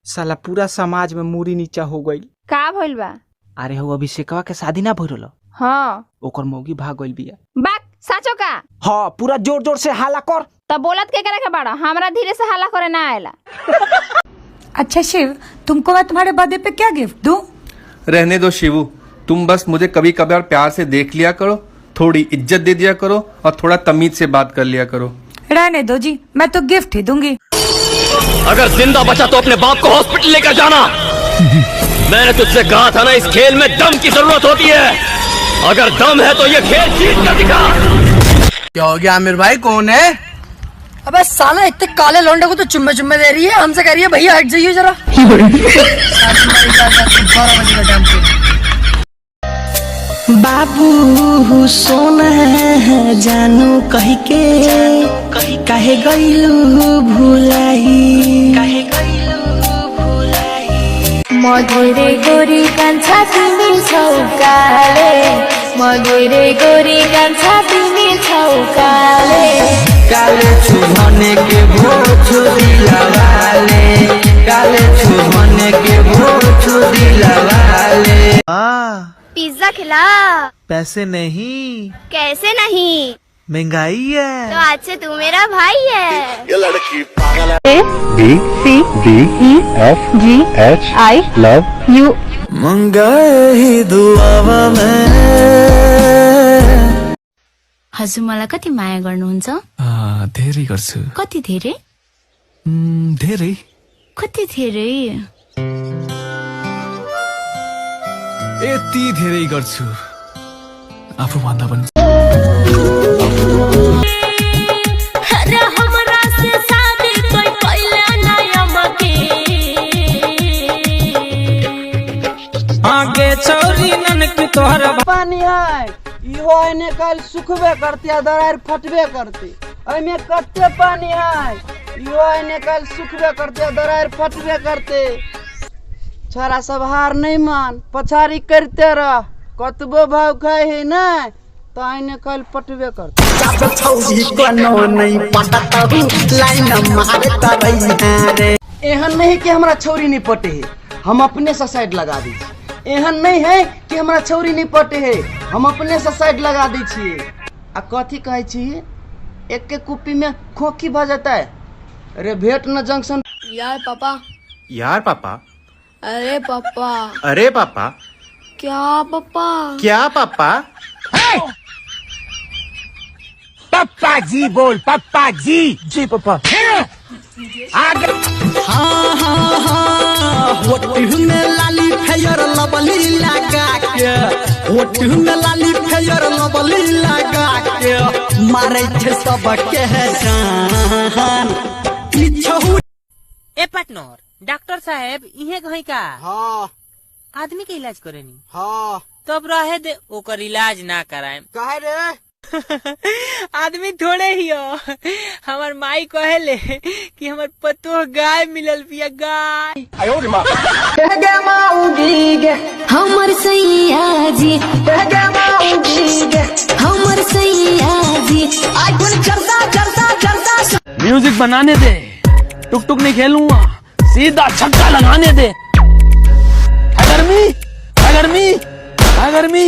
साला पूरा समाज में मूरी नीचा हो गई। का भइल बा? अरे हो अभिषेकवा के शादी ना भइल रहल। हाँ। ओकर मौगी भाग गइल बिया। बाक साचो का? हाँ, पूरा जोर जोर से हाला कर। तब बोलत के करे के बाड़ा, हमरा धीरे से हाला करे ना आएला। अच्छा शिव, तुमको मैं तुम्हारे बर्थडे पे क्या गिफ्ट दूं? रहने दो शिवू, तुम बस मुझे कभी कभार प्यार से देख लिया करो, थोड़ी इज्जत दे दिया करो और थोड़ा तमीज से बात कर लिया करो। रहने दो जी, मैं तो गिफ्ट ही दूंगी। अगर जिंदा बचा तो अपने बाप को हॉस्पिटल लेकर जाना। मैंने तुझसे कहा था ना, इस खेल में दम की जरूरत होती है। अगर दम है तो ये खेल जीत कर दिखा। क्या हो गया आमिर भाई, कौन है? अबे साला इतने काले लौंडे को तो चुम्मे चुम्मे दे रही है, हमसे कह रही है भैया हट जाइए जरा। 12 बजे का टाइम। बाबू सोना जानू कही के काहे गइलू भुलाई, काहे गइलू भुलाई। म धेरै गोरी कान्छा तिमी छौ काले, म धेरै गोरी कान्छा तिमी छौ काले। काले छु भने के भो छु दिलवाले, काले छु भने के भो छु दिलवाले। पिज्जा खिला। पैसे नहीं। कैसे नहीं? महंगाई है। तो आज से तू मेरा भाई है। B C D E F G H I love you। मंगाए ही दुआवा में। हजुर मलाई कति माया गर्नुहुन्छ? धेरै गर्छु। कति धेरै? धेरै। कति धेरै? यति धेरै गर्छु आफूभन्दा पनि। अरे हमरा से शादी कोई कैला नयम के। आगे छौरी ननक तोहर पानी है इहो एने कल सुखबे करते आ दरार फटबे करते। एमे कते पानी है इहो एने कल सुखबे करते आ दरार फटबे करते। छोरा सब हार नहीं मान, पछाड़ी करते रह, कतबो भाव खाए है ना तो एने कल पटबे करते। नहीं पटतहु लाइन मारत रही। एहन नहीं कि हमरा छौरी नहीं पटे है, हम अपने से साइड लगा दी। एहन नहीं है कि हमरा छौरी नहीं पटे है, हम अपने से साइड लगा दी छियै। आ कथी कहै छी, एक के कुप्पी में खोखी भऽ जेतै। अरे भेट न जंक्शन। यार पापा, यार पापा, अरे पापा, अरे पापा, क्या पापा, क्या पापा? पप्पा जी बोल, पप्पा जी जी पप्पा। आगे हाँ हाँ हाँ, होठ में लाली फेयर लबली लगा के, होठ में लाली फेयर लबली लगा के मारे छे सबके जान। ई छहु ए पार्टनर, डॉक्टर साहेब इहे कहीं का? हाँ। आदमी के इलाज करेनी? हाँ। तब रहे दे, ओकर इलाज ना कराए। काहे रे? आदमी थोड़े ही हो। हमार माई कहेले कि हमार पतोह गाय मिलल बिया, गाय। हमर सैया जी, हमर सैया जी। म्यूजिक बनाने दे, टुक टुक नहीं खेलूंगा, सीधा छक्का लगाने दे। है गर्मी, है गर्मी, है गर्मी।